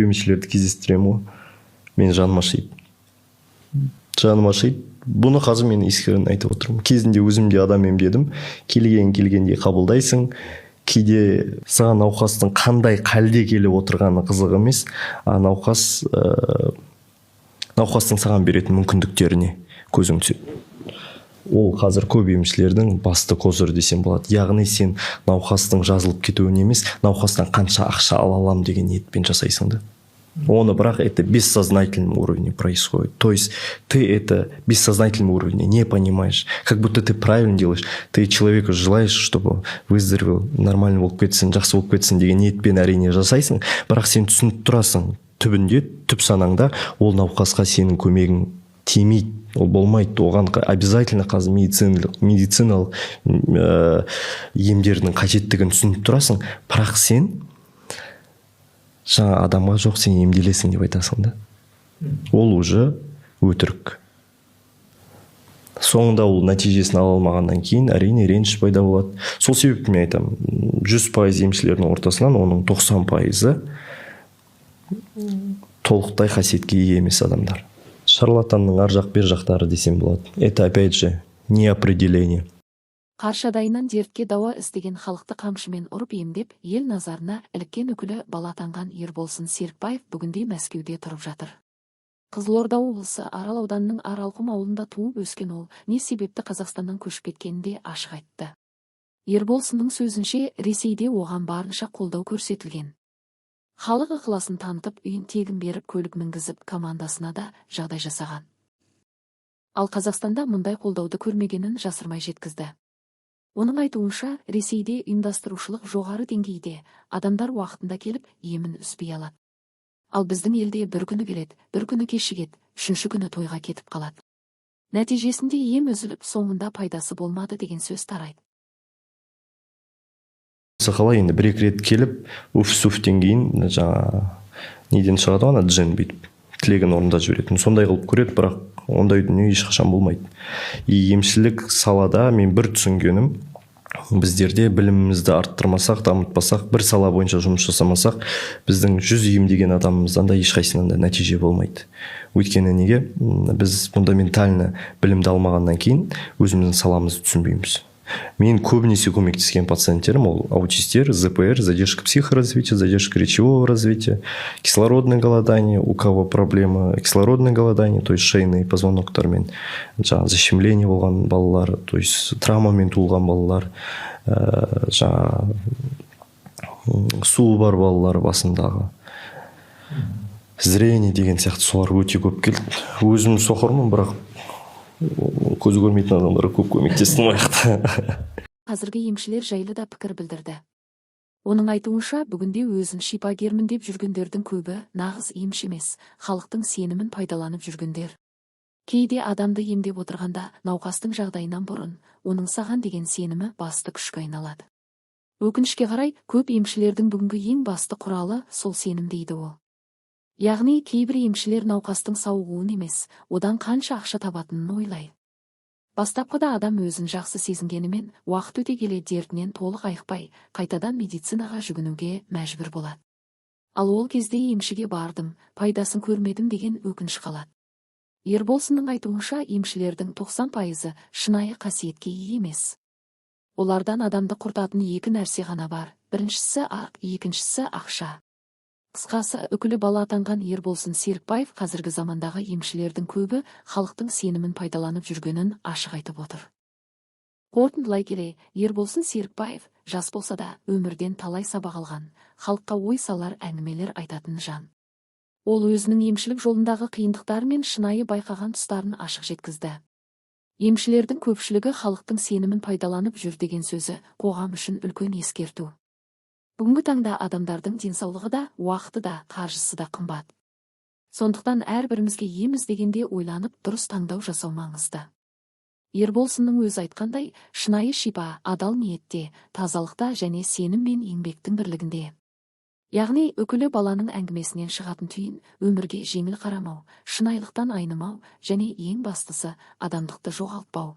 Емшілерді кездестіремін ғой, мен жаным ашиды, жаным ашиды. Бұны қазір мен искренне айтып отырмын. Кезінде өзім де адам емдедім. Келген келгендей қабылдайсың. Кейде саған науқастың қандай халде келіп отырғаны қызық емес, а науқастың саған беретін мүмкіндіктеріне көзің түседі. Ол қазір көп емшілердің басты козыры десем болады. Яғни сен науқастың жазылып кетуін емес, науқастан қанша ақша ала аламын деген ниетпен жасайсың да оны. Бірақ это бессознательном уровне происходит, то есть ты это бессознательном уровне не понимаешь, как будто ты правильно делаешь. Ты человеку желаешь, чтобы выздоровел, нормально болып кетсін, жақсы болып кетсін деген ниетпен, әрине, жасайсың. Бірақ сен түсініп тұрасың, түбінде, түп санаңда ол науқасқа сенің көмегің тимейді, ол болмайды. Оған обязательно қазір медициналық емдердің қажеттігін түсініп тұрасың. Бірақ сен жаңа адамға: «Жоқ, сен емделесің», – деп айтасың да. Ол уже өтірік. Соңында ол нәтижесін ала алмағаннан кейін, әрине, реніш пайда болады. Сол себепті мен айтамын: 100% емшілердің ортасынан оның 90%-ы толықтай қасиетке ие емес адамдар. Шарлатанның ар жақ, бер жақтары десем болады. Это опять же не определение. Қаршадайынан дертке дауа іздеген халықты қамшымен ұрып емдеп, ел назарына іліккен үкілі бала атанған Ерболсын Серікбаев бүгінде Мәскеуде тұрып жатыр. Қызылорда облысы Арал ауданының Аралқұм ауылында туып өскен ол не себепті Қазақстаннан көшіп кеткенін де ашық айтты. Ерболсынның сөзінше, Ресейде оған барынша қолдау көрсетілген. Халық ықыласын танытып, үйін тегін беріп, көлік мінгізіп, командасына да жағдай жасаған. Ал Қазақстанда мұндай қолдауды көрмегенін жасырмай жеткізді. Оның айтуынша, Ресейде ұйымдастырушылық жоғары деңгейде, адамдар уақытында келіп, емін үзбей алады. Ал біздің елде бір күні келеді, бір күні кешігеді, үшінші күні тойға кетіп қалады. Нәтижесінде ем үзіліп, соңында пайдасы болмады деген сөз тарайды. Қалай енді, бір екі рет келіп, уф суфтен кейін жаңағы неден шығады ғой, ана джин, бүйтіп тілегін орындап жіберетін, сондай қылып көреді. Бірақ ондай дүние ешқашан болмайды. И емшілік салада мен бір түсінгенім: біздерде білімімізді арттырмасақ, дамытпасақ, бір сала бойынша жұмыс жасамасақ, біздің 100 емдеген адамымыздан да ешқайсысынан да нәтиже болмайды. Өйткені неге? Біз фундаментально білімді алмағаннан кейін өзіміздің саламызды түсінбейміз. Мен көбінесе көмектескен пациенттерім ол аутистер, ЗПР, задержка психоразвития, задержка речевого развития, кислородное голодание, у кого проблема кислородное голодание, то есть шейный позвоноктармен жаңағы защемление болған балалар, то есть травмамен туылған балалар, жаңағы суы бар балалар, басындағы зрение деген сияқты, солар өте көп келді. Өзім соқырмын, бірақ көзі көрмейтін адамдарға көп көмектестім ол жақта. Қазіргі емшілер жайлы да пікір білдірді. Оның айтуынша, бүгінде өзін шипагермін деп жүргендердің көбі нағыз емші емес, халықтың сенімін пайдаланып жүргендер. Кейде адамды емдеп отырғанда науқастың жағдайынан бұрын оның саған деген сенімі басты күшке айналады. Өкінішке қарай, көп емшілердің бүгінгі ең басты құралы сол сенім, дейді ол. Яғни кейбір емшілер науқастың сауығуын емес, одан қанша ақша табатынын ойлайды. Бастапқыда адам өзін жақсы сезінгенімен, уақыт өте келе дертінен толық айықпай, қайтадан медицинаға жүгінуге мәжбүр болады. Ал ол кезде «емшіге бардым, пайдасын көрмедім» деген өкініш қалады. Ерболсынның айтуынша, емшілердің 90%-ы шынайы қасиетке ие емес. Олардан адамды құртатын екі нәрсе ғана бар: біріншісі – ақ, екіншісі – ақша. Қысқасы, үкілі бала атанған Ерболсын Серікбаев қазіргі замандағы емшілердің көбі халықтың сенімін пайдаланып жүргенін ашық айтып отыр. Қорытындылай келе, Ерболсын Серікбаев жас болса да, өмірден талай сабақ алған, халыққа ой салар әңгімелер айтатын жан. Ол өзінің емшілік жолындағы қиындықтары мен шынайы байқаған тұстарын ашық жеткізді. Емшілердің көпшілігі халықтың сенімін пайдаланып жүр деген сөзі қоғам үшін үлкен ескерту. Бүгінгі таңда адамдардың денсаулығы да, уақыты да, қаржысы да қымбат. Сондықтан әрбірімізге ем іздегенде ойланып, дұрыс таңдау жасау маңызды. Ерболсынның өзі айтқандай, шынайы шипа адал ниетте, тазалықта және сенім мен еңбектің бірлігінде. Яғни үкілі баланың әңгімесінен шығатын түйін: өмірге жеңіл қарамау, шынайылықтан айнымау және ең бастысы адамдықты жоғалтпау.